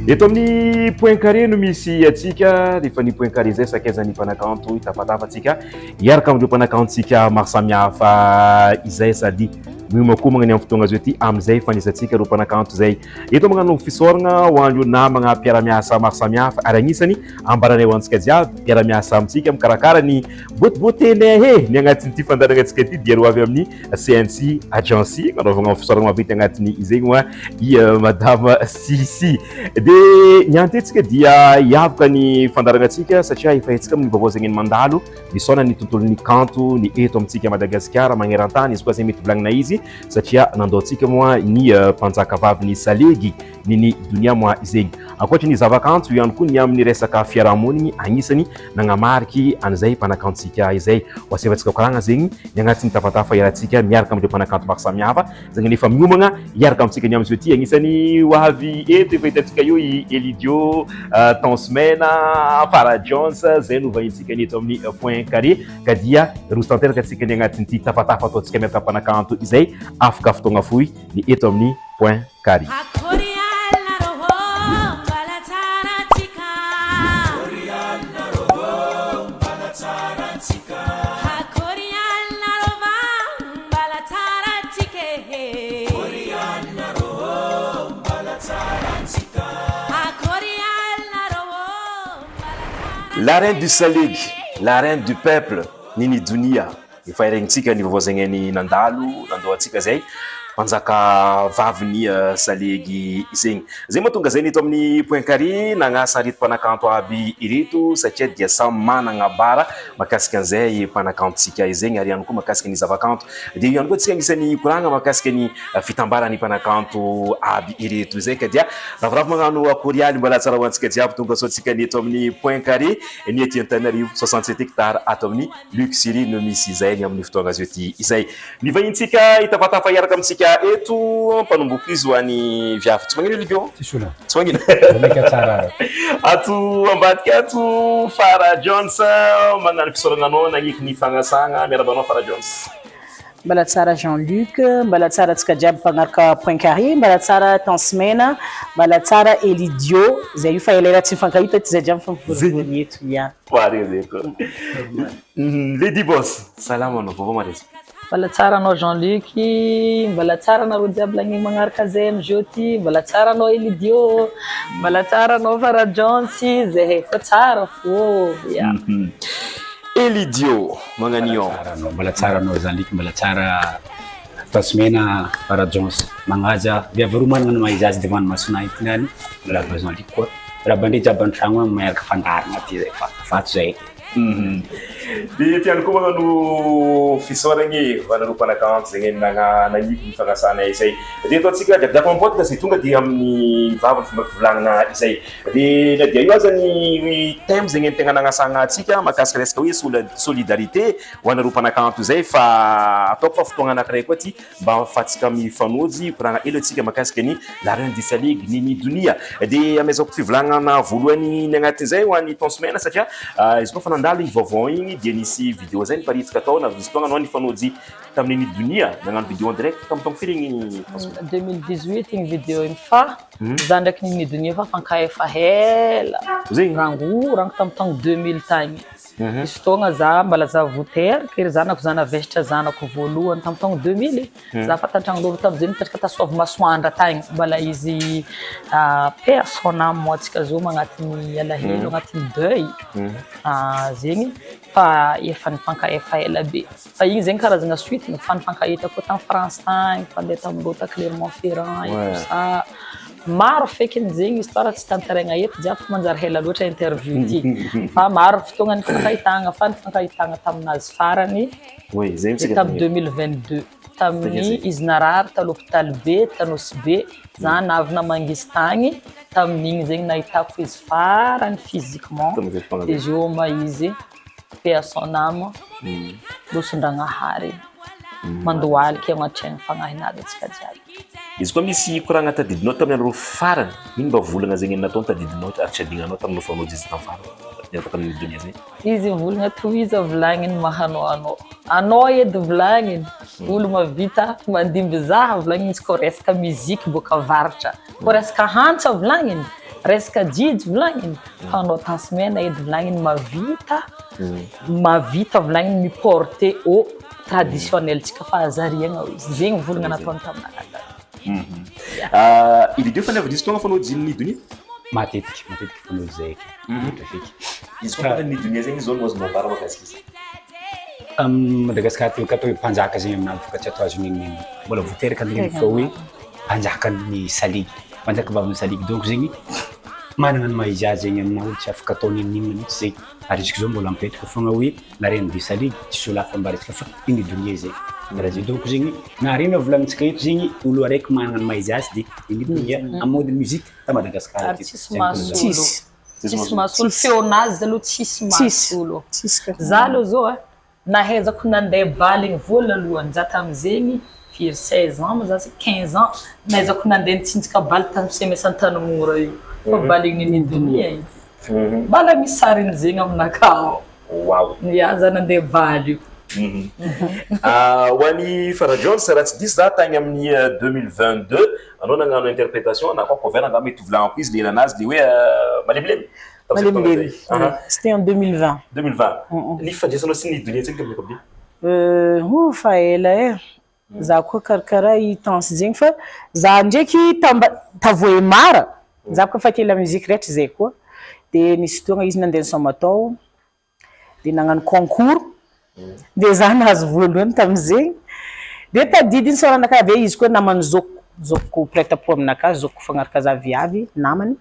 Eto amin'ny Point Carré no misy antsika, rehefa ny Point Carré izay sakaizan'ny mpanakanto hitafatafa antsika hiaraka amin'ireo mpanakantontsika maro samihafa izay sady miomakomagna ny amin'ny fotoagna zao ty amin'izay fanisantsika ireo mpanakanto izay. Eto magnano fisaoragna ho an'ireo namagna mpiara-miasa maro samihafa ary agnisany ambaranay ho antsika jiaby mpiara-miasa amintsika mikarakara ny beauté-beauté-nay he ny agnatin'ity fandaharanantsika ity dia ireo avy amin'ny CNC Agency anaovagna fisaoragna maventy agnatiny izegny hoa i Madame Sissi. Dia ny antentsika dia hiavoka ny fandaharanantsika satria efa haintsika amin'ny vaovao zegny mandalo misaona ny tontolon'ny kanto ny eto amintsika Madagasikara magneran-tany izy koa zegny mety volagnina izy satria nandao antsika moa ny mpanjakavavin'ny salegy Nini Donia moa izegny. Ankoatry ny zavakanto, eo ihany koa ny amin'ny resaka fiarahamonigny agnisany nagnamariky an'izay mpanakantontsika izay. Ho asevantsika koragna zegny ny agnatin'ny tafatafa iarahantsika miaraka amin'ireo mpanakanto maro samihafa zegny nefa miomagna hiaraka amintsika ny amin'izao ty. Agnisany ho avy eto efa hitantsika eo i Elidiot, Tence Mena, Farah Jones zay no vahintsika ny eto amin'ny Point Carré ka dia roso tanteraka antsika ny agnatin'ity tafatafa ataontsika miaraka amin'ny mpanakanto izay afaka fotoagna fohy ny eto amin'ny Point Carré. La reine du salegy, la reine du peuple, Nini Donia. Efa regnintsika ny vaovao zegny ny nandalo, nandao antsika zay mpanjaka vavin'ny salegy zegny. Zay mahatonga zay ny eto amin'ny Point Carré nagnasa ireto mpanakanto aby ireto satria dia samy managna bara mahakasika an'izay mpanakantontsika izegny ary ihany koa mahakasika ny zavakanto. Dia io ihany koa tsika agnisan'ny hikoragna mahakasika ny fitambaran'ny mpanakanto aby ireto izay ka dia ravoravo magnano akory aly mbola tsara ho antsika jiaby tonga soa antsika ny eto amin'ny Point Carré ny aty Antananarivo 67 hectares ato amin'ny Luxury no misy izay ny amin'ny fotoagna zao ty izay. Ny vahintsika hitafatafa hiaraka amintsika eto mpanomboko izy ho an'ny viavy. Tsy magnino Livio? Tsisy olana. Tsy magnino. Vao maika tsara ara. Ato ambadika ato Farah Jones magnano fisaoragna anao nagneky ny fagnasagna. Miarahaba anao Farah Jones. Mbala tsara Jean Luc, mbala tsara antsika jiaby mpagnaraka Point Carré, mbala tsara Tence Mena, mbala tsara Elidio, zay io fa elaela tsy nifankahita ty zay jiaby mifampivorivory eto ya. Marina zay koa. Lady Boss, salama anao, vaovao maresa. Mbala tsara anao Jean Luc, mbala tsara anareo jiaby lagny magnaraka zay am jeu ty, mbala tsara anao Elidio, mbala tsara anao Farah Jones, zahay koa tsara fô ya. Elidio, magnanio. Mbala tsara anao Jean Luc, mbala tsara Tasimena Farah Jones, magnaja viavy roa managna ny maha izy azy devant ny masonay ty niany, mirahaba Jean Luc koa. Mirahaba ndre jiaby an-tragno agny miaraka fandaharana ty zay fa vato zay. Dia eto ihany koa magnano fisaoragna e ho anareo mpanakanto zegny nagniky ny fagnasanay izay. Dia eto antsika Diaby Compote zay tonga dia amin'ny vava ny fomba fivolagnana izay. Dia na dia io aza ny thème zegny tegna nagnasagna antsika mahakasika resaka hoe solidarité ho anareo mpanakanto izay fa ataoko fa fotoagna anankiray koa ty Mba ahafahantsika mifanojy hikoragna ela antsika mahakasika ny La Reine du Salegy, Nini Donia. Dia amezako fivolagnana voalohany ny agnatin'izay ho an'i Tence Mena satria izy koa fa nandalo igny vaovao igny dia nisy vidéo zay niparitaka tao na nisy fotoagna anao nifanojy tamin'i Nini Donia nagnano vidéo en direct tamin'ny taogno firy igny Tence Mena? 2018 igny vidéo igny fa za ndraiky Nini Donia fa fankahefa ela, Zegny? rango rango tamin'ny taogno 2000 tagny. Nisy fotoagna za mbala za vao teraka ery zanako za navesatra zanako voalohany tamin'ny taogno 2000 za fa tan-tragnon'olo tamin'izay nipetraka ta Soavimasoandra tagny mbala izy paix à son âme moa antsika zao magnatin'ny alahelo agnatin'ny deuil zegny fa efa nifankahefa ela be fa igny zegny karazagna suite fa nifankahita koa tany France tagny fa nandeha tamin'ireo ta Clermont Ferrand et tout ça. Maro fekiny zegny histoire tsy tantaraigna eto jiaby fa manjary hela loatra interview ty fa maro fotoagna nifankahitagna fa nifankahitagna taminazy farany de tamin'ny 2022 tamin'ny izy narary ta l'hôpital be ta Nosy Be za navy namangy izy tagny tamin'igny zegny nahitako izy farany physiquement de izy io ma izy paix à son âme loson-dragnahary mandohaliky agnatrehany fagnahinazy antsika jiaby. Izy koa misy koragna tadidinao tamin'ny andro farany, ino mba volagna zegny nataony tadidinao ary tsy adignanao tamin'ny nofanao izy tamin'ny farany niaraka tamin'ny donia zegny? Izy mivolagna tohiza volagniny maha anao anao, anao edy volagniny, olo mahavita mandimby zaha volagniny izy koa resaka musique boaka avaratra, koa resaka antsa volagniny. Resaka jijy volagniny fa anao Tence Mena edy volagniny mavita mavita volagniny mi-porter au traditionnel tsika fa azariagna izy zegny volagna nataony taminakahy I Lidio fa niavy nisy fotoagna fanao jean Donia? Matetiky, matetiky fanao zay eky. Feky. Izy koa ny Donia zegny zao no azonao ambara mahakasika izy. Am Madagasikara ty ka atao hoe mpanjaka zegny aminazy fa tsy atao azo n'inon'inona. Mbola voateraka ndregny fa hoe mpanjakan'ny salegy, mpanjaka vavin'ny salegy donc zegny manana ny maha izy azy zegny aminah olo tsy afaka atao n'inon'inona mihitsy zegny. Ary izy ko zao mbola mipetraka fogna hoe la reine du salegy tsisy olo hafa ambarantsika fa iny Donia zay. Karaha zay donc zegny na rena volanintsika eto zegny olo araiky manana ny maha izy azy de iny Donia am mode musique ta Madagasikara Ary aty. tsisy Zay no mahasolo. Tsisy. Tsisy mahasolo feonazy aloha tsisy mahasolo. Tsisy ka. Za aloha zao e, nahaizako nandeha baly igny voalohany za tamizegny firy 16 ans ma za sy 15 ans nahaizako nandeha nitsinjaka baly tamy CMS Antanimora io fa baly igny nini Donia io. Mbala misy sariny zegny aminakahy ao. Wow. Ya za nandeha baly io. Ho an'ny Farah Jones, raha tsy diso za tagny amin'ny 2022 anao nagnano interprétation na koa cover angamba mety volagnako izy le anazy le hoe malemilemy. Tamin'izay fotoagna Malemilemy. zay. Aha. C'était en 2020. 2020. Ny fifandraisanao sy ny Donia tsika tamin'ny ankapobeny? Oh, fa ela e. Za koa karakaraha i Tence zegny fa za ndraiky tamba tavoemara. Za koa fa tia la musique rehetra zay koa. De nisy fotoagna izy nandeha nisôma tao de nagnano concours de za nahazo voalohany tamizegny. De tadidy nisaoranakahy avy eo izy koa naman'ny zokiko, zokiko prête-po aminakahy, zokiko fagnaraka za viavy namany.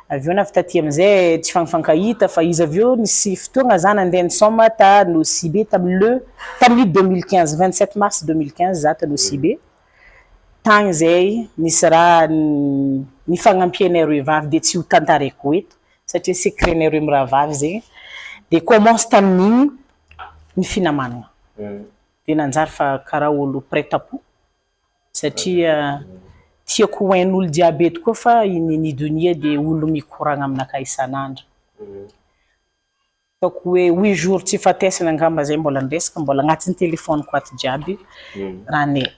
Avy eo navy taty amizay tsy fagnifankahita fa izy avy eo nisy fotoagna za nandeha nisôma ta Nosy Be tamy le tamin'ny 2015, 27 mars 2015 za ta Nosy Be. Tagny zay nisy raha nifagnampianay roe vavy de tsy ho tantaraiko eto satria secret-nay roe mirahavavy zegny. De commence tamin'igny ny finamanana. De nanjary fa karaha olo prête-po satria tiako ho hain'olo jiaby eto koa fa i Nini Donia de olo mikoragna aminakahy isan'andro. Ataoko hoe 8 jours tsy ifatesana angamba zay mbola niresaka, mbola agnatin'ny téléphone-ko ato jiaby raha nay.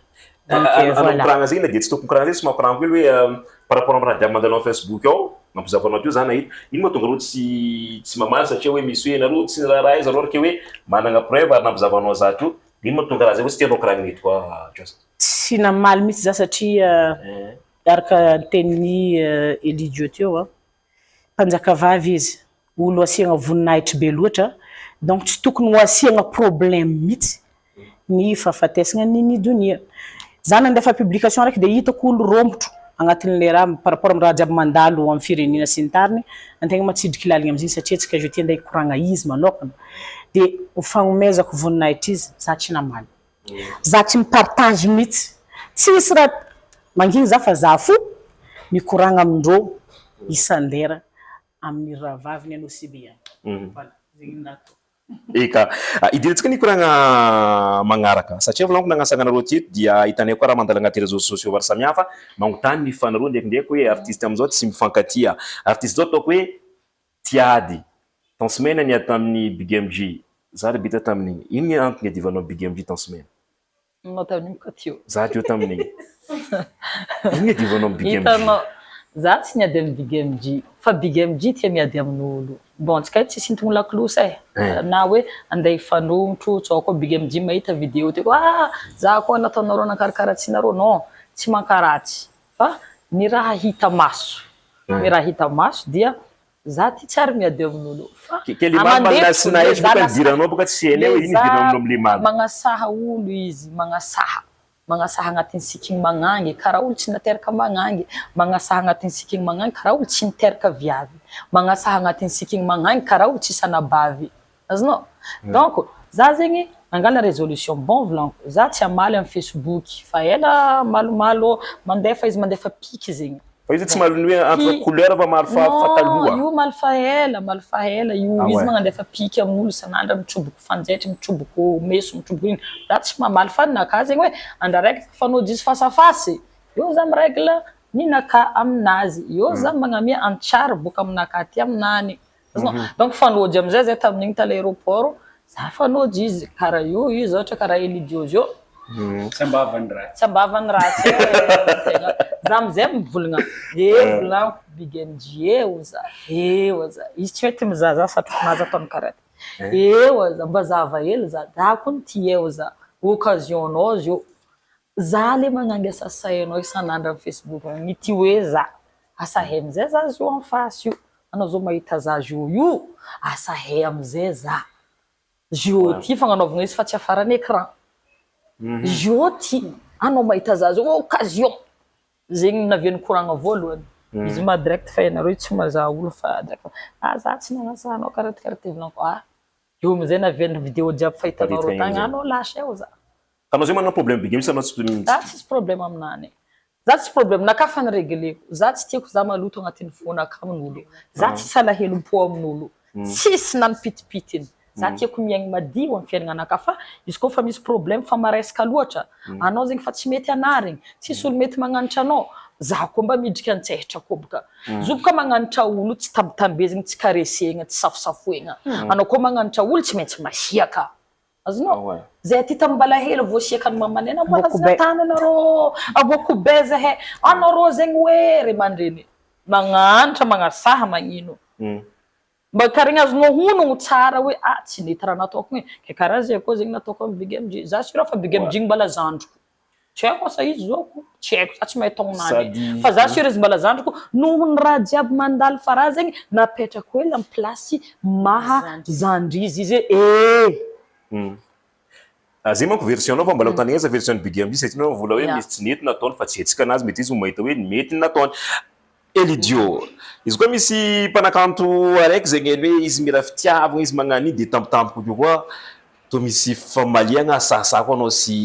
Donc Anao voilà. mikoragna zegny na de tsy tokony mikoragna zegny somary mikoragna kely hoe par rapport amin'ny raha jiaby mandalo amin'ny Facebook ao, nampizahavanao teo za nahita, ino mahatonga anao tsy mamaly satria hoe misy hoe nareo tsy raharaha izy alors que hoe managna preuve ary nampizahavanao za teo, de ino mahatonga raha zay hoe tsy tianao koragnina eto koa Joss? Tsy namaly mihitsy za satria araka ny tenin'i Elidio teo a, mpanjaka vavy izy, olo asiagna voninahitry be loatra, donc tsy tokony ho asiagna problème mihitsy ny fahafatesana Nini Donia. Za nandefa publication raiky de hitako olo rombotro agnatin'le raha par rapport amin'ny raha jiaby mandalo amin'ny firenena sy ny tariny, antegna matsidriky lalina amizigny satria antsika zao ty andeha hikoragna izy manokana, de ho fagnomezako voninahitra izy za tsy namaly. Za tsy mi-partage mihitsy, tsisy raha manginy za fa za fo mikoragna amindreo isan-dera amin'ny rahavaviny a Nosy Be agny. Voilà, zegny ny raha ataoko. Eka, idirantsika ny koragna magnaraka satria volaniko nagnasagna anareo teto dia hitanay koa raha mandalo agnaty réseaux sociaux maro samihafa magnontany ny fanareo ndraikindraiky hoe artiste amizao tsy mifankatia, artiste zao ataoko hoe tiady, Tence Mena niady tamin'ny Big MJ, za ry bita tamin'igny, ino ny antony iadivanao Big MJ Tence Mena? Anao tamin'igny koa teo. Za teo tamin'igny. Ino ny iadivanao amin'ny Big MJ? Hitanao, za tsy niady amin'ny Big MJ fa Big MJ tia miady amin'olo. Bon antsika eto tsy sintogno lakolosy e, na hoe andeha hifanohitro, tsao koa Big MJ mahita vidéo ty ah za koa nataonareo nankarakaratsianareo, non tsy mankaratsy fa ny raha hita maso, ny raha hita maso dia za ty tsy ary miady amin'olo fa Ke le maly amandefitro na le aiza za boka lasa nidiranao boka tsy hainay hoe le ino za idiranao amin'le maly. magnasaha olo izy, magnasaha, magnasaha agnatin'ny sikigny magnangy karaha olo tsy nateraka magnangy, magnasaha agnatin'ny sikigny magnangy karaha olo tsy niteraka viavy, magnasaha agnatin'ny sikigny magnangy karaha olo tsisy anabavy, azonao? Donc za zegny nangala résolution bon volaniko, za tsy hamaly amin'ny Facebook fa ela malomalo mandefa izy mandefa pique zegny. Fa izy tsy maly ny hoe entre couleur fa maly fa taloha. Non, io maly fa ela, maly fa ela io. Ah Izy ouais. magnandefa pique amin'olo isan'andro mitroboko fanjaitry, mitroboko meso, mitroboko ino. Za tsy mamaly fa ninakahy zegny hoe andra raiky fanojy izy face à face. Eo za mi-règle ninakahy aminazy, eo za magnamia antsary boaka aminakahy aty aminany. Azonao? Donc fanojy amizay zay tamin'igny ta l'aéroport, za fanojy izy karaha io izy ohatra karaha Elidio zio. Tsy ambavany ratsy. Tsy ambavany ratsy e. Tegna. Za amizay mivolagna, eh volagniko Big MJ eo za, eo za, izy tsy mety mizaha za satrokonazy ataony karaha ty, eo za mba zahava hely za, za kony tia eo za, occasion-nao zio, za le magnangy asasainao isan'andro amy Facebook agny, ity hoe za, asahay amizay za zio en face io, anao zao mahita za zio io, asahay amizay za. Zio ty fagnanaovagna izy fa tsy afaran'ny écran. Zio ty anao mahita za zao occasion. Zegny navian'ny koragna voalohany. Izy ma direct fa ianareo tsy mazaha olo fa direct ah za tsy nagnasa anao karaha ty karaha ty volaniko ah. Eo amizay navian'ny vidéo jiaby fahitanareo tagny anao lâche eo za. Anao zay manana problème be mihitsy anao tsy. Za tsisy problème aminany. Za tsisy problème naka fa ni-regleko. Za tsy tiako za maloto agnatin'ny fônaka amin'olo. Za tsisy alahelom-po amin'olo. Tsisy na ny pitipitiny. Za tiako miaigny madio amin'ny fiaignananaka fa izy koa fa misy problème fa maresaka loatra, anao zegny fa tsy mety anarigny, tsisy olo mety magnanatra anao, za koa mba midriky an-tsehatra koa boka. Zo boka magnanatra olo tsy tambitambezigny, tsy caresser-gna, tsy safosafoegna. Anao koa magnanatra olo tsy maintsy masiaka. Azonao? Zay aty tamin'ny mbalahelo voasiaka ny mamanay na mbola Aboako be. tany anareo aboako be zahay anareo zegny hoe ray aman-dreny magnanatra magnasaha magnino mba karaha azonao honogno tsara hoe ah tsy nety raha nataoko igny ke karaha zay koa zegny nataoko amin'ny Big MJ za sûr fa Big MJ mbola zandriko tsy haiko asa izy zao tsy haiko za tsy mahay taognany Sady- fa za sûr izy mbola zandriko noho ny raha jiaby mandalo fa raha zegny napetrako hely amin'ny place maha zandry izy izy hoe eh Ah, zay manko version nao fa mbola ho tandrigna version ny Big MJ satria anao vola hoe misy tsy nety nataony fa tsy hetsika anazy mety izy ho mahita hoe mety ny nataony. Elidio, izy koa misy mpanakanto araiky zegny eny hoe izy mila fitiavagna izy magnano iny de tampotampoka akeo koa toa misy famaliagna sahasaha koa anao sy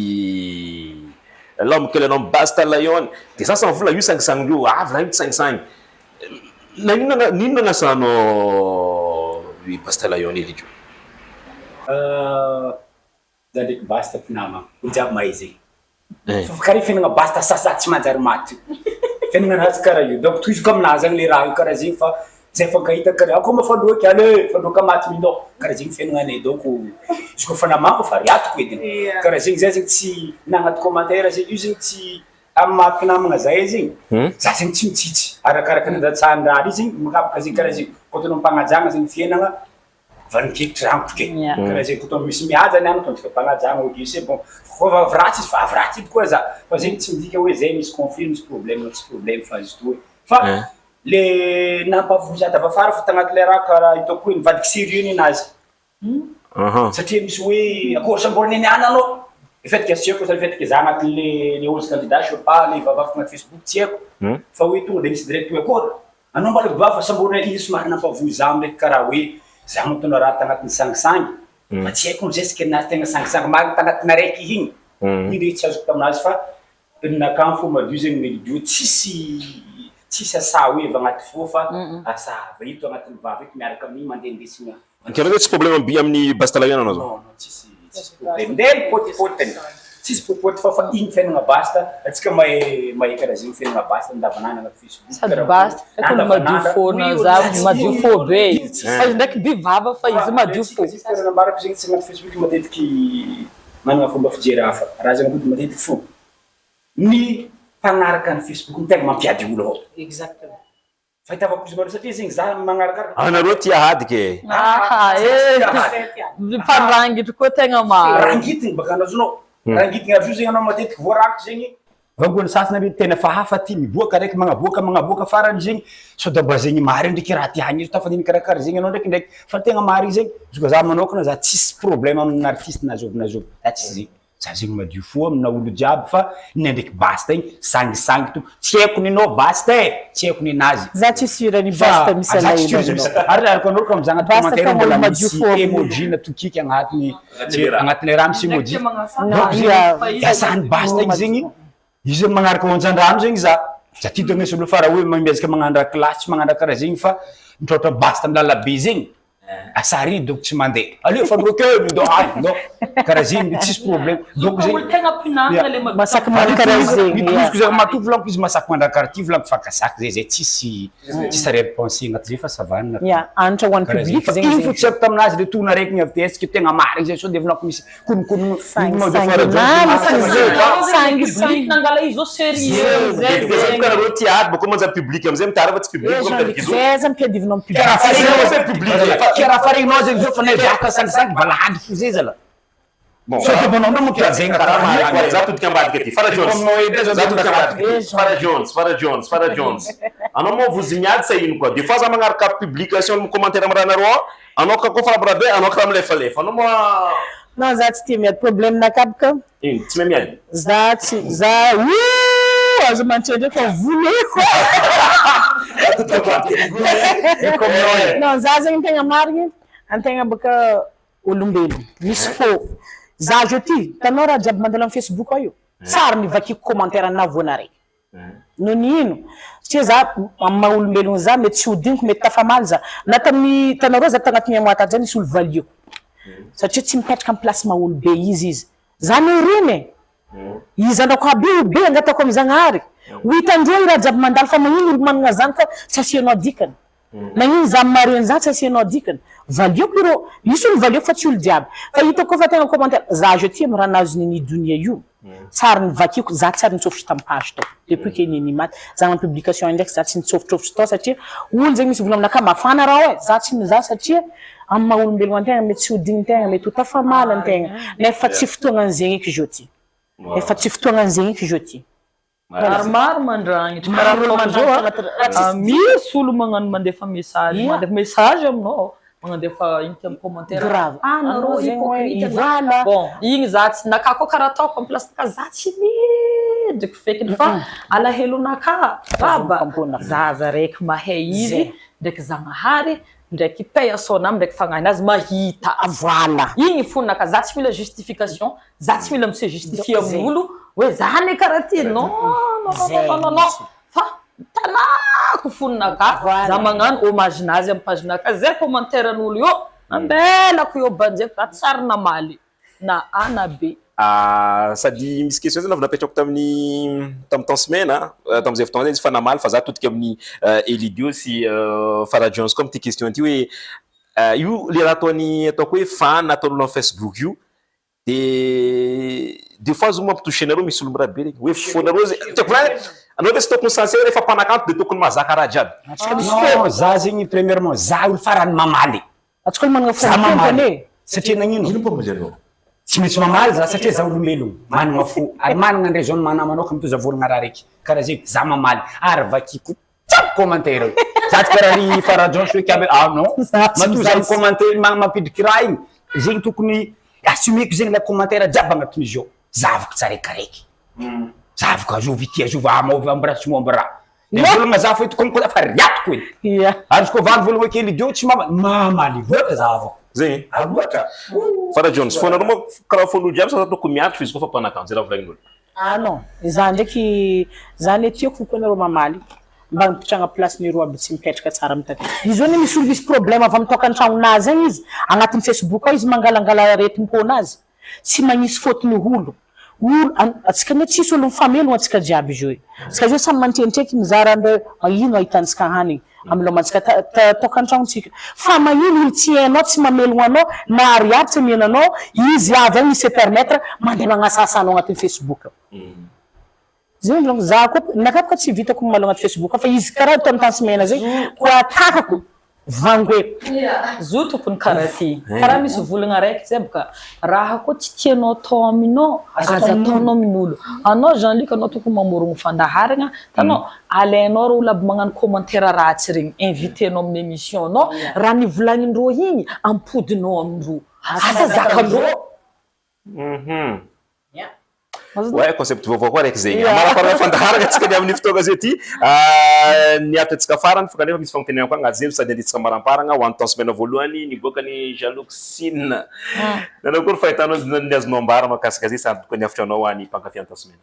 l'homme que l'on nomme Basta Lion de za samy vola io sangisangy io avy lahy io mitsangisangy nagnino n'inona nagnasanao i Basta Lion Elidio? Za ndraiky Basta mpinamagna, olo jiaby mahay zegny. Fa karaha fiainagna Basta sasa tsy manjary maty. Fiainagna anazy karaha io. Donc tohiziko aminazy agny le raha io karaha zegny fa zay fankahita karaha akô ma fandroaky allez fandroaka maty minao. Karaha zegny fiainagnanay donc izy koa fa namako fa riatiko edy. Karaha zegny zay zegny tsy nagnaty commentaire zegny io zegny tsy amin'ny maha mpinamagna zahay zegny za zegny tsy mitsitsy arakaraka ny andatsahan-draha ry zegny makabaka zegny karaha zegny koa ataonao am-pagnajagna zegny fiainagna Vanin-kevitry rangotro ke. Karaha zay koa misy mihaja ny any tonga mpanajana ok c'est bon. Fa koa fa avy ratsy izy fa avy ratsy edy koa za. Fa zegny tsy midika hoe zay misy conflit misy problème na tsisy problème fa izy toa fa le nampavozo ahy tavafara fa tagnaty le raha karaha hitako hoe nivadiky sérieux ninazy. Satria misy hoe akory sambory niniana anao. Le fait que tsy haiko le fait que za agnatin'le le 11 candidats je sais pas le vavafiko agnaty Facebook tsy haiko fa hoe tonga de misy direct hoe akory Anao mba lobava fa samborina izy somary nampavoy za ndraiky karaha hoe za mitondra raha tagnatin'ny sangisangy fa tsy haiko amizay eske nazy tegna sangisangy marina tagnatin'ny araiky igny igny ndraiky tsy azoko taminazy fa ninakà fo madio zegny melidio tsisy tsisy asa hoe avy agnaty fo fa asa avy eto agnatin'ny vava eto miaraka amin'igny mandeha indesigna Karaha hoe tsy problème bi amin'ny Basta Lion anao zao? Non non tsisy tsisy problème ndeha mipôtipôtiny tsisy pôtipôty fa fa iny fiainagna Basta antsika mahay mahay karaha zegny fiainagna Basta andavanandro agnaty Facebook Sady Basta ndraiky olo madio fô na za madio fô be fa izy ndraiky be vava fa izy madio fô. Izy karaha nambarako zegny tsy agnaty Facebook matetiky managna fomba fijery hafa raha zegny mody matetiky fô ny mpagnaraka ny Facebook no tegna mampiady olo ao. Exactement. Fahitavako izy malou satria zegny za magnarakaraka. Anareo tia hadiky e. Aha eh, mpandrangitry koa tegna maro. Rangitigny baka anazonao, rangitigny avy io zegny anao matetiky voarakitra zegny, vangoan'ny sasany aby tena fa hafa ty miboaka raiky magnaboaka magnaboaka farany zegny sao da mba zegny marigny ndraiky raha ty hagny izy tafanino karakara zegny anao ndraikindraiky fa tegna marigny zegny izy koa za manokana za tsisy problème amin'ny artiste na zovy na zovy za tsisy zegny. Za zegny madio fo amina olo jiaby fa ny ndraiky basta igny sangisangy to tsy haiko ninao basta e tsy haiko ninazy. Za tsy sûr ny basta misy alahelo aminao. Ary araka anao ka mizaha agnaty Basta commentaire tegna mbola olo madio misy fo aminao. emoji na tokiky agnatiny agnatiny raha misy emoji donc Yeah. zegny iasan'ny basta igny zegny izy zegny magnaraka onjan-drano zegny za za ty dogna solo fa raha hoe miezaka magnano raha classe tsy magnano raha karaha zegny fa mitraotra basta amy lalabe zegny. Asa ary donc tsy mandeha. Aleo fa bloqué donc ay non. Karaha zegny tsisy problème. Donc zegny Olo tegna mpinamana le mahavita Masaky manao karaha zegny. Mitomboko zegny matoa volaniko izy masaky mandraka ty volaniko fankasaky zay zay tsisy tsisy arrière pensée agnaty zay fa ça va ny Ya, anatra ho an'ny Karaha zegny. public Fa zegny iny zegny. fo tsy haiko taminazy le tohina araiky ny avy te est-ce que tegna marigny zay sao de volaniko misy konokono Sangy sangy. Nangala izy au sérieux. Zay zay karaha reo tia ady bôka manjary public amizay mitara fa tsy public bôka mitariky izy io. Zay aza mpiadivinao amin'ny public. Karaha Fa zay public e. Karaha faregninao zegny zao fa navy sangisangy balahady fo zay zala. Bon. Sao de manao ndray mampiady zegny Karaha marigny koa, za todika ambadika aty. Farah Jones. Za todika ambadika aty. Farah Jones, Farah Jones, Farah Jones. Anao moa vozy miady sa ino koa? Des fois za magnaraka publication ny commentaire amin'ny raha nareo ao, anao karaha koa fa rabe, anao karaha milefalefa. Anao moa Non, za tsy tia miady. Problème nakahy bôka ino, tsy mahay miady. za tsy za ouh azo mantsendreo fa voleko. Todika ambadika aty. Non, za zegny tegna marigny, antegna bôka olombelogno, misy fô. Za zao ty, hitanao raha jiaby mandalo amin'ny Facebook ao io, tsary nivakiko commentaire navoana araiky. Noho ny ino? Satria za amin'ny maha olombelogno za mety tsy hodiniko, mety tafamaly za. Na tamin'ny hitanareo za tagnatin'ny un mois tato zay nisy olo valiako. Satria tsy mipetraka amin'ny place maha olo be izy izy. Za no reny e! Izy andrako aby io be angatako amin'ny Zagnahary. Ho hitandreo io raha jiaby mandalo fa magnino olo managna zanaka tsy asianao dikany. Nagnino za marigny za tsy asianao dikany. Valiako ireo, misy olo valiako fa tsy olo jiaby. Fa hitako koa fa tegna commentaire, za zao ty am raha nahazo Nini Donia io, tsary nivakiko, za tsy ary nitsofotry tam page tao depuis que Nini maty, za nagnano publication indraiky za tsy nitsofotsofotsy tao satria olo zegny misy mivolagna aminakahy mafana raha ao e, za tsy mizaha satria am maha olombelogno antegna mety tsy ho dignin-tegna, mety ho tafamaly antegna, nefa tsy fotoagnan'zegny eky zao ty, efa tsy fotoagnan'zegny eky zao ty. Maromaro mandrangitra Maro karaha olo mandrangitra anaty raha tsisy misy olo magnano mandefa message Ia. mandefa message aminao manandefa ino ty amin'ny commentaire Grave. anareo Anao zegny hoe hypocrite ivala. bon igny za tsy naka koa karaha ataoko en place naka za tsy midriky fekiny fa alahelonaka baba Kampona. zaza raiky mahay izy Zay. ndraiky zagnahary ndraiky paix à son âme ndraiky fagnahinazy mahita Voilà. igny fonaka za tsy mila justification za tsy mila mi-se justifier amin'olo hoe za ne karaha ty non non non non non non fa tanako foninaka Voilà. za magnano hommage nazy amin'ny page naka zay commentaire n'olo io ambelako io banjeko za tsary namaly na A na B. Ah, sady misy question zay navy napetrako tamin'ny tamin'ny temps semaine ah, tamin'izay fotoana zay izy fa namaly fa za todika amin'ny Elidio sy Farah Jones koa amin'ity question ity hoe io le raha ataony ataoko hoe fan ataon'olo amin'ny Facebook io de des fois zo mampitoucher anareo misy olo miraha be regny hoe fonareo zay tiako volagny anao ve tsy tokony censé rehefa mpanakanto de tokony mahazaka raha jiaby. Antsika misy fô. Non, za zegny premièrement za olo farany mamaly. Antsika olo manana Za fo mamaly. tompony e. Satria nagnino? Ino mpamaly anao? Tsy maintsy mamaly za satria za olombelogno managna fo ary managna ny raison mana manokana mitoza volagna raha raiky karaha zegny za mamaly ary vakiko jiaby commentaire io za tsy karaha ry Farah Jones hoe kiaby ah non Za tsy matoa za mizaha mi-commenter mampidriky raha igny zegny tokony assumeko zegny la commentaire jiaby agnatin'izy io zavako tsaraikaraiky zavako azovy ity azovy ah maovy embrasse moi raha de volagna za fa hitako amiko fa riatiko edy Ia. ary izy koa vandy volagna hoe kely idio tsy mama mamaly loatra zavako Zegny. ah loatra Farah Jones fonareo moa karaha fon'olo jiaby sa tokony miaritra fa izy koa fa mpanakanto zay raha volagnin'olo. Ah non, za ndraiky za ne tiako fo koa nareo mamaly mba mipitrahana place nireo aby tsy mipetraka tsara mitady. Izy io anie misy olo misy problème avy amin'ny tokantragnonazy agny izy, agnatin'ny Facebook ao izy mangalangala aretim-ponazy. Tsy magnisy faute-ny olo. Olo antsika anie tsisy olo mifamelogno antsika jiaby izy io e. Antsika zao samy manitrenitreky mizara anle ino ahitantsika hanigny amin'ny lomantsika tokantragnontsika. Fa magnino olo tsy hainao tsy mamelogno anao na ariary tsy omena anao izy avy agny mi-se permettre mandeha magnasasa anao agnatin'ny Facebook ao. Zay no za koa nakahy boka tsy vitako mimalo agnaty Facebook fa izy karaha ataony tany mena zay koa takako vangoeko. Zo tokony karaha ty. Karaha misy volagna araiky zay boka raha koa tsy tianao atao aminao aza ataonao amin'olo. Anao Jean Luc anao tokony mamorogno fandaharagna tanao alainao reo olo aby magnano commentaire ratsy regny invitenao amin'ny émission nao raha nivolagnindreo igny ampodinao amindreo. Asa zakandreo. Ouais, concept vaovao koa raiky zegny. Amaraparana fandaharana antsika ny amin'ny fotoana zay ty. Ny ato antsika farany fa kanefa misy fagnontaniana koa agnaty zay sady andehantsika maramparagna ho an'ny temps semaine voalohany niboaka ny Jean-Luc Sine. Nanao akory fahitanao ny azonao ambara mahakasika zay sady tokony hafitra anao ho an'ny mpankafy an'ny temps semaine.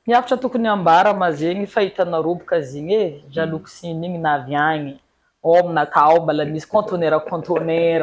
Ny hafitra tokony ambara ma zegny fahitanareo boka zegny e, Jean-Luc Sine igny navy agny. Ao aminakahy ao mbala misy conteneur conteneur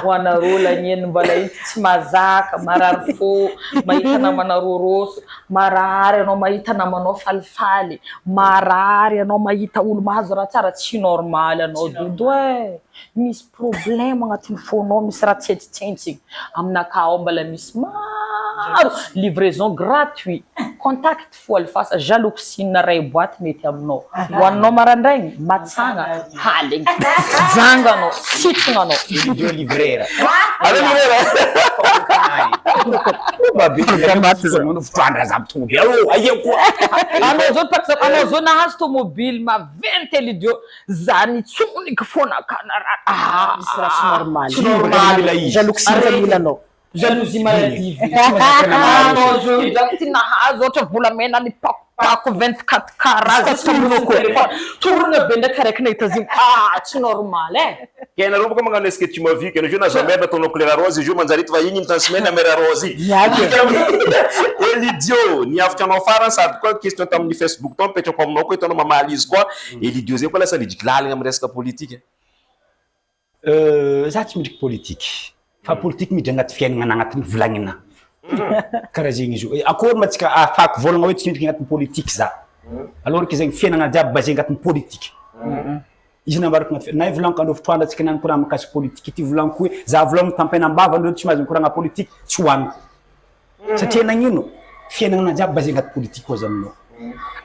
ho anareo laniany mbala ito tsy mazaka, marary fo, mahita namanareo roso, marary anao mahita namanao falifaly, marary anao mahita olo mahazo raha tsara, tsy normal anao dodo eh, misy problème agnatin'ny fonao, misy raha tsentsintsentsigny, aminakahy ao mbala misy maro, livraison gratuit, contact. Fo alifasa jaloxine ray boite mety aminao hoaninao marandraigny matsagna haligny janga anao sitragna anao. Elidio livrera. Aleo livrera. Fotoandra za mitomby ao aia koa. Anao zao par exemple anao zao nahazo tomobile maventy Elidio za nitsoniky fona ka narary ah Misy raha tsy normal. Tsy normal ilay izy. Jaloxine fa mila anao. Jalousie maladive. Anao zao zany ty nahazo ohatra volamena nipakopako 24 carats zay tsy aminao koa. Torona be ndraiky araiky nahita zegny. Ah tsy normal eh. Kay anareo boka magnano est-ce que tu m'as vu que anao na jamais nataonao couleur rose izy io manjary hita fa igny ny tansimena mera rose igny. Elidio, ny hafitra anao farany sady koa question tamin'ny Facebook tao mipetrako aminao koa hitanao mamaly izy koa. Elidio zay koa lasa nidriky lalina amin'ny resaka politika. Za tsy midriky politique fa politique miditra agnaty fiaignana agnatin'ny volagnina karaha zegny izy io. Akory ma tsika ahafahako vôlagna hoe tsy midriky agnatin'ny politique za alors que zegny fiaignana jiaby basé agnatin'ny politique. Izy nambarako agnaty na volagniko andro fotoandro antsika niany koragna mikasika politique ty volagniko hoe za volagniko tampenam-bava andreo tsy mahazo mikoragna politique tsy hoaniko. Satria nagnino? Fiaignana jiaby basé agnaty politique koa za aminao.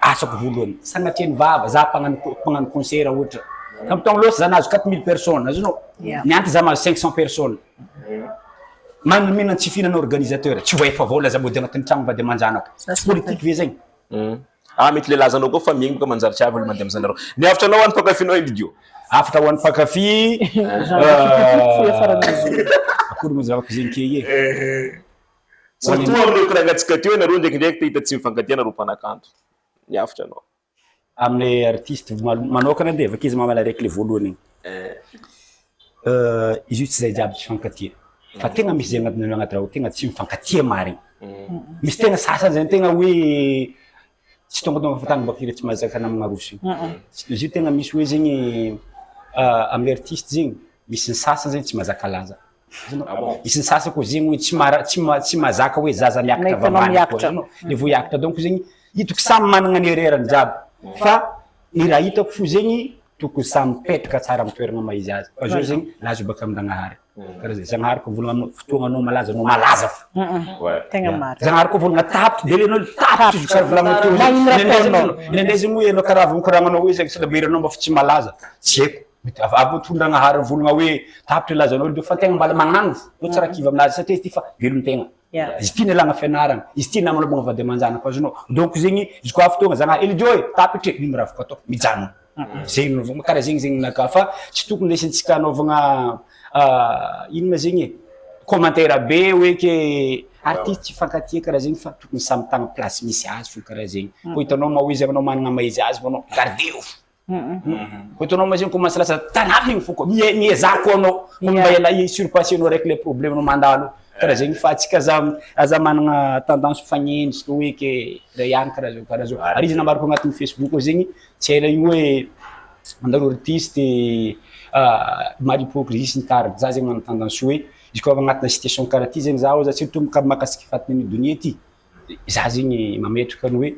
Asako voalohany, sagnatria ny vava, za mpagnano mpagnano concert ohatra. Tamin'ny taogno lôsa za nahazo 4000 personnes, azonao? Nianty za mahazo 500 personnes. Magnamena tsy fihinana organisateur, tsy voahefa vôla za mody agnatin'ny tragno vady aman-janako. Tsy politique ve zegny? Ah mety le lazanao koa fa miaigny boka manjary tsy avy olo mandeha amizanareo. Ny hafatra anao ho an'ny mpankafy nao Elidio. Hafatra ho an'ny mpankafy Akory moa zavako zegny ke e. Surtout amin'ireo koragnantsika teo ianareo ndraikindraiky te hita tsy mifankatia nareo mpanakanto. Ny hafatra anao. Amin'le artiste manokana de avy ake izy mamaly araiky le voalohany igny. Izy io tsy zay jiaby tsy mifankatia fa tegna misy zay agnatin'ny agnaty raha tegna tsy mifankatia marigny. Misy tegna sasany zay tegna hoe tsy tongatonga fahatany baka ira tsy mahazaka namagna roso igny. Izy io tegna misy hoe zegny amin'ny artiste zegny misy ny sasany zegny tsy mahazaka laza. Misy ny sasany koa zegny hoe tsy mara- tsy ma- tsy mahazaka hoe zaza miakatra avy ambany koa azonao? Le vao hiakatra donc zegny hitako samy managna ny erreur-ny jiaby fa ny raha hitako fo zegny tokony samy mipetraka tsara amin'ny toerana maha izy azy fa zao zegny laza baka amin-dragnahary karaha zay zagnahary koa volagna aminao fotoagnanao malaza anao malaza fo Tegna marina. Zagnahary koa volagna tapitra de lenao tapitra izy karaha volagna teo Na ino raha ataonao. Indraindray zegny hoe anao karaha avy mikoragnanao hoe zegny sao de mba anao mba fa tsy malaza tsy haiko mety avy avy tondragnahary volagna hoe tapitra lazanao de fa tegna mbala magnano fo anao tsy raha kivy aminazy satria izy ty fa velon-tegna Izy ty nilagna fianaragna, izy ty namanao vady aman-janaka azonao. Donc zegny izy koa fotoagna zagnahary Elidio e tapitra e, ino raha afaka atao? Mijanona. Zegny no karaha zegny zegny ninakahy fa tsy tokony lesintsika anaovagna ino ma zegny e commentaire be hoe ke artiste tsy mifankatia karaha zegny fa tokony samy mitagna place misy azy fo karaha zegny. Koa hitanao maha izy anao managna maha izy azy anao gardeo fo. Koa hitanao ma zegny commence lasa tanàna igny fo koa mie- miezaha koa anao koa mba ela i-surpasser nao raiky le problème anao mandalo karaha zegny fa antsika aza aza managna tendance mifagnenjika hoe ke ray ihany karaha zao karaha zao ary izy nambarako agnatin'ny facebook ao zegny tsy ela igny hoe anareo artiste maro hypocrisie sy ny tariny za zegny manana tendance hoe izy koa avy agnatina situation karaha ty zegny zaho za surtout mahakasiky fatin'ny donia ty za zegny mametraka ny hoe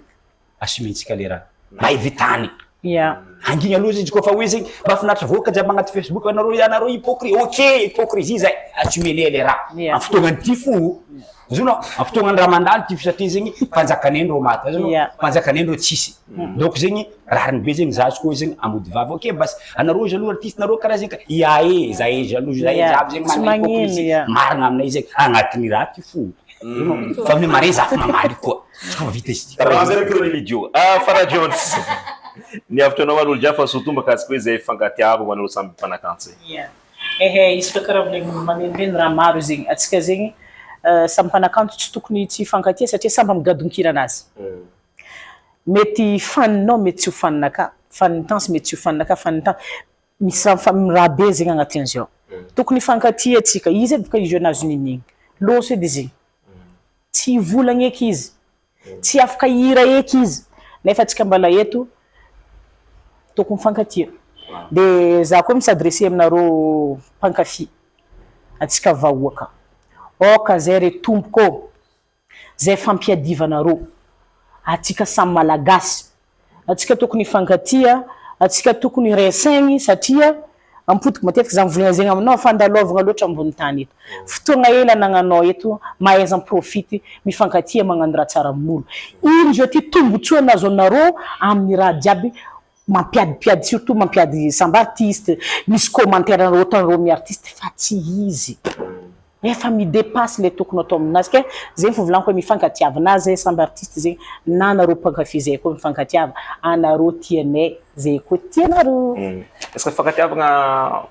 assumentsika le raha mba hivitany Yeah. Hangigny aloha izy koa fa hoe zegny mahafinaritra vahoaka jiaby agnaty Facebook anareo ianareo hypocrite ok hypocrisie zay assumer-le le raha Yeah. amin'ny fotoagnany ty fo azonao amin'ny fotoagnany raha mandalo ty fo satria zegny mpanjakanay ndrô maty azonao Yeah. mpanjakanay ndrô tsisy donc zegny rariny be zegny za koa zegny amody vava ok basy anareo jaloux artiste nareo karaha zegny ka ia e zahay jaloux zahay Yeah. jiaby zegny Tsy manana magnino, hypocrisie yeah. marigna aminay zegny agnatin'ny raha ty fo azonao fa amin'ny mare za fa mamaly koa Fa vita izy ity. Raha zay reo religieux. Ah Farah Jones. Ny hevitra anao ary olo jiaby fa surtout mikasika hoe zay fifankatiava ho anareo samby mpanakanto zay. Ia. Ehe, izy koa karaha volagny mamenombeno raha maro zegny. Antsika zegny samy mpanakanto tsy tokony tsy hifankatia satria samby amin'ny gadon-kiranazy. Mety faninao mety tsy ho faninakà, fanin'ny Tence mety tsy ho faninakà, fanin'ny Tence. Misy raha mifa- raha be zegny agnatin'izy ao. Tokony hifankatia antsika. Izy edy boka izy io nahazo niniagny. Lôso edy izy igny. Tsy hivolagna eky izy, tsy afaka hihira eky izy, nefa antsika mbala eto tokony mifankatia. De za koa mi-s'adresser aminareo mpankafy, antsika vahoaka. Aoka zay re tompoko ô, zay fampiadivanareo, atsika samy Malagasy, atsika tokony hifankatia, atsika tokony hiray saigny satria ampodiko matetiky za mivolagna zegny aminao, fandalovagna loatra ambony tany eto, fotoagna hely anagnanao eto, mahaiza mi-profite, mifankatia, magnano raha tsara amin'olo, ino zao ty tombotsoa nazonareo amin'ny raha jiaby mampiadimpiady surtout mampiady samby artiste, misy commentaire nareo ataonareo amin'ny artiste fa tsy izy, efa mi depasse le tokony atao aminazy ke zegny fivolaniko hoe mifankatiava na zay samby artiste zegny na anareo mpankafy zay koa mifankatiava, anareo tianay zay koa tianareo. Resaka fifankatiavagna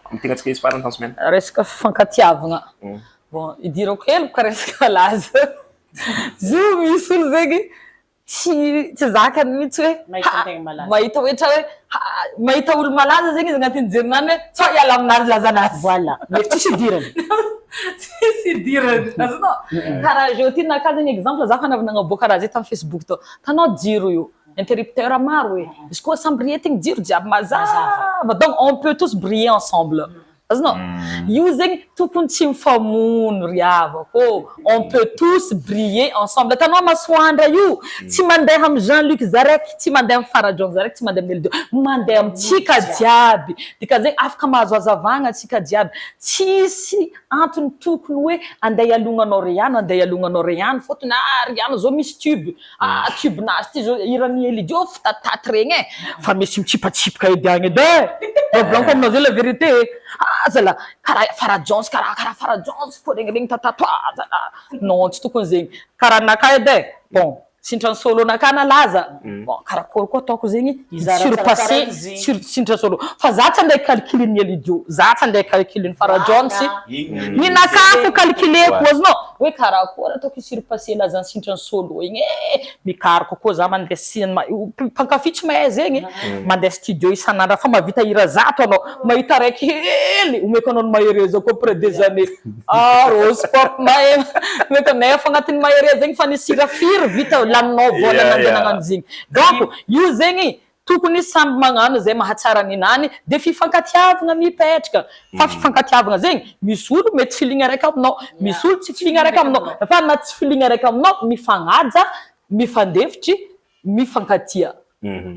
amin'ny tegnantsika izy farany Tence Mena. Resaka fifankatiavagna, bon idirako hely boka resaka laza, izy io misy olo zegny tsy tsy zakany mihitsy hoe Mahita ha tegna malaza. mahita ohatra hoe ha mahita olo malaza zegny izy agnatin'ny jerinany hoe sao hiala aminazy lazanazy. Voilà, mety tsisy idirany. Tsisy idirany, azonao? Karaha zao ty naka zegny exemple za fa navy nagnaboaka raha zay tamin'ny Facebook tao, tanao jiro io, interrupteur maro e, izy koa samby rehetigny jiro jiaby mazava, donc on peut tous briller ensemble. Azonao? Io zegny tokony tsy mifamono ry havako ô, on peut tous briller ensemble. Hitanao masoandra io, tsy mandeha amin'i Jean Luc zaraiky, tsy mandeha amin'i Fara John zaraiky, tsy mandeha amin'i Elidio, mandeha amintsika jiaby. Dikan'izay afaka mahazo hazavagna antsika jiaby. Tsisy antony tokony hoe andeha hialognanao Riano, andeha hialognanao Riano, fôtony ah Riano zao misy tube, ah tube nazy ty zao hiran'i Elidio fitataty regny e, fa misy mitsipatsipaka edy agny edy e, mba volaniko aminao zay la vérité e, ah zala karaha Fara John's karaha karaha Fara John's fô regny regny tatato ah zala, non tsy tokony zegny, karaha ninakahy edy e, bon sintra solo nakahy nalaza, bon karakôry koa ataoko zegny surpasser sur sintra solo, fa za tsy andeha hi-calculer-n'i Elidio, za tsy andeha hi-calculer-n'i Fara John's, ninakahy fo calculer-ko azonao, hoe karakôry ataoko hi-surpasser lazan'i sintra solo igny e, mikaroka koa za mandeha cinéma, mpankafy tsy mahay zegny, mandeha studio isan'andro fa mahavita hira 100 anao, mahita raiky hely omeko anao ny mahereza koa après des années, ah rose pop mahay, omeko nefa agnatin'ny mahereza zegny fa nisy hira firy vita laninao vola nandeha nagnano zegny, donc io zegny tokony samby magnano zay mahatsara ninany de fifankatiavagna mipetraka, fa fifankatiavagna zegny misy olo mety feeling araiky aminao, misy olo tsy feeling araiky aminao, fa na tsy feeling araiky aminao mifagnaja, mifandefitry, mifankatia,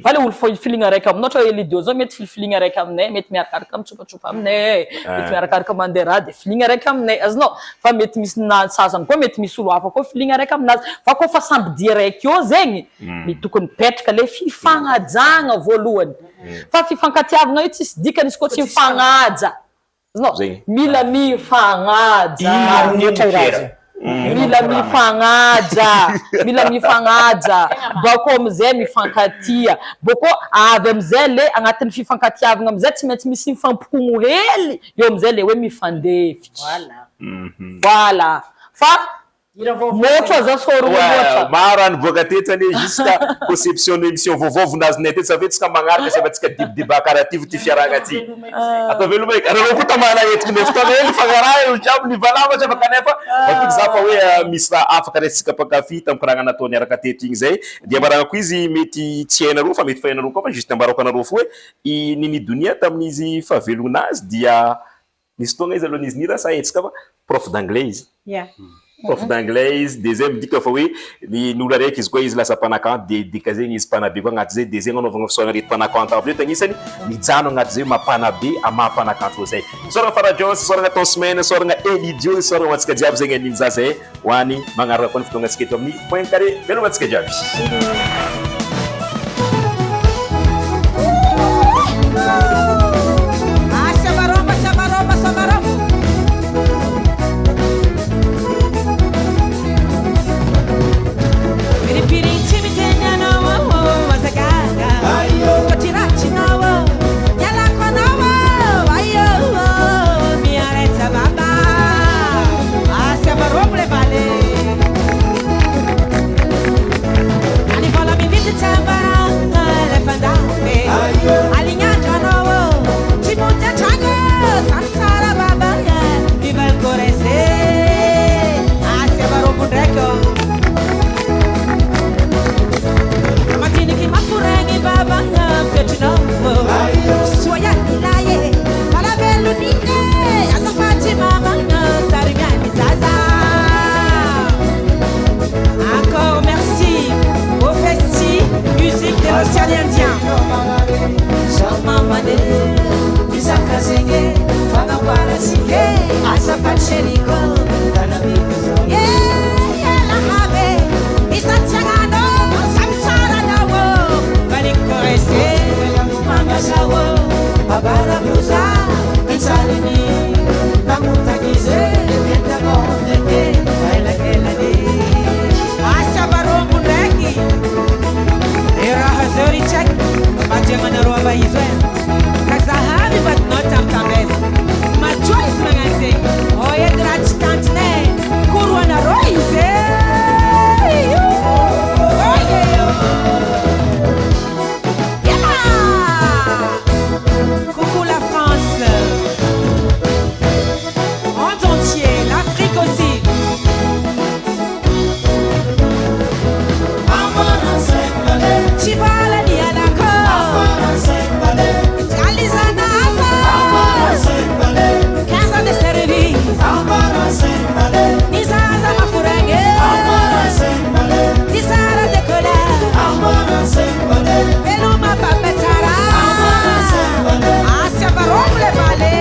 fa le olo feeling araiky aminao ohatra hoe Elidio zao mety feeling araiky aminay, mety miarakaraka mitsopatsopa aminay, mety miarakaraka mandeha raha de feeling araiky aminay, azonao, fa mety misy na sasany koa mety misy olo hafa koa feeling araiky aminazy, fa koa fa samby dia raiky eo zegny ny tokony mipetraka le fifagnajagna voalohany fa fifankatiavagna io tsisy dikany izy koa tsy mifagnaja azonao, mila mifagnaja, mila mifagnaja, mila mifagnaja bakeo amizay mifankatia, bakeo avy amizay le agnatin'ny fifankatiavagna amizay tsy maintsy misy mifampihogno hely eo amizay le hoe mifandefitry, voilà fa Mihoatra aza sôrogno mihoatra. Maro raha nivoaka teto anie jusqu'à conception ny émission vaovao vonazonay teto sa ve tsika magnaraka sa efa tsika dibidibà karaha ty ty fiarahagna ty. Atao veloma eky. Anareo koa tamana eto ne fotoana hely fagnaraha olo jiaby nivalambatra fa kanefa matoky za fa hoe misy raha afaka raisintsika mpankafy tamin'ny koragna natao niaraka teto igny zay. Dia ambarako izy mety tsy hainareo fa mety fa hainareo koa fa juste ambarako anareo fo hoe i Nini Donia tamin'izy fahavelogna azy dia Nisy fotoagna izy alohan'izy nihira sa hetsika fa prof d'anglais izy. Prof d'anglais izy de zay midika fa hoe ny ny olo araiky izy koa izy lasa mpanakanto de dika zegny izy mpanabe koa agnaty zay de zegny anaovagna fisaoragna reto mpanakanto aby reto agnisany mijano agnaty zay mampanabe amin'ny maha mpanakanto zay. Isaoragna Farah Jones, isaoragna Tence Mena, isaoragna Elidiot, isaoragna ho antsika jiaby zegny an'iny za zay ho any magnaraka koa ny fotoagnantsika eto amin'ny Point Carré. Veloma antsika jiaby. Indien. Asa varombo ndraiky e raha zao ry tsaiky fandriagnanareo ava izy e ka zahavy vadinao tamitambeza matsoa izy magnano zegny o edy raha tsy tantinay koroanareo izy e. Oye. Yeah! Coucou la France, monde entier, l'Afrique aussi. Tsy vala ny alako Alizana asa 15 ans de service ny zaza maforagne ny sara decola veloma papa tsara asiavarombo le vale.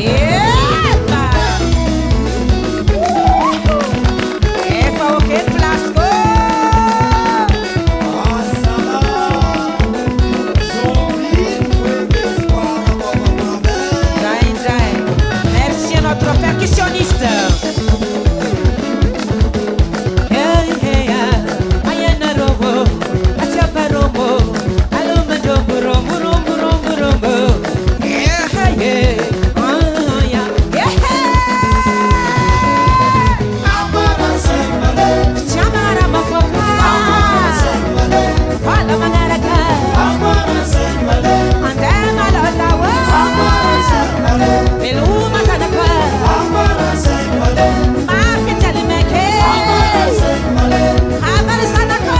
Epa! Efa ok place ko. Dray, dray. Merci à notre percussionniste. Hey, hey, ah. Ayana robo, asiapa robo, aloma rombo, rombo, rombo, rombo, rombo. Yeah, yeah, ah, yeah. Yeah. Chamara mafoka. Fala manaraka. Andeha malalawa. Veloma zanaka. Mafy tsalimeke. Avary zanaka.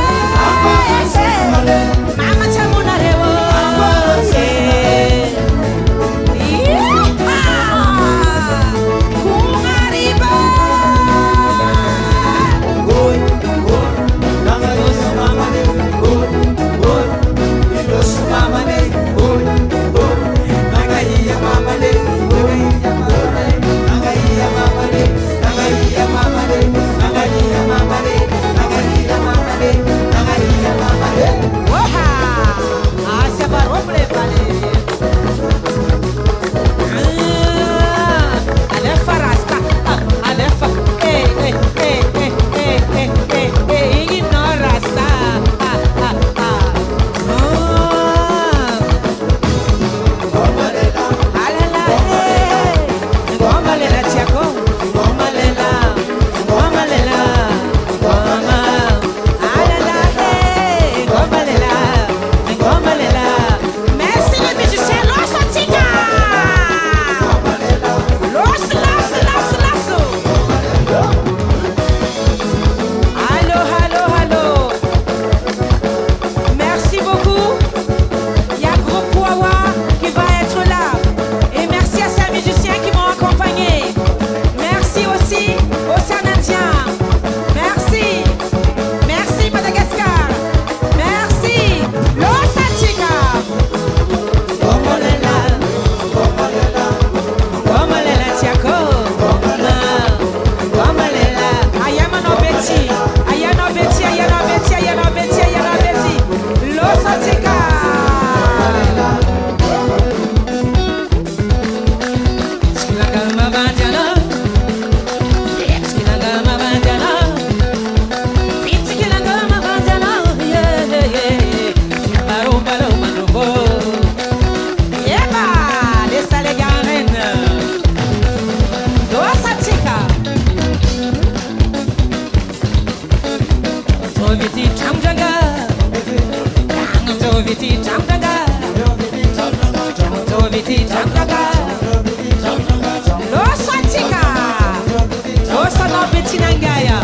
Mama tsamonareo. Yeeha! Kongariba. Oha! Asiavarombo le vale. Ah, alefa rasta, ah, alefa, eh, eh, eh, eh, eh, eh, eh, eh, ignora rasta, ah, ah, ah. Ah. Alala, eh, ngoma lela tiako, ngoma lela, ngoma lela, ngoma. Alala, eh, ngoma lela, ngoma lela. Merci les musiciens, los antika. Los, los, los, los. Allô, allô, allô. Merci beaucoup. Il y a groupe Wawa qui va être là. Et merci à ces musiciens qui m'ont accompagné. Merci aussi aux Canadiens. Merci. Merci Madagascar. Merci. Los Antika. Ngomalela. Ngomalela tiako. Ngomalela. Ayamano Betty. Ayano Betty, Ayano Betty, Ayano Betty, Ayano Betty. Los Antika. Yeba, les Salégarènes. Los Antika. Tinangaya.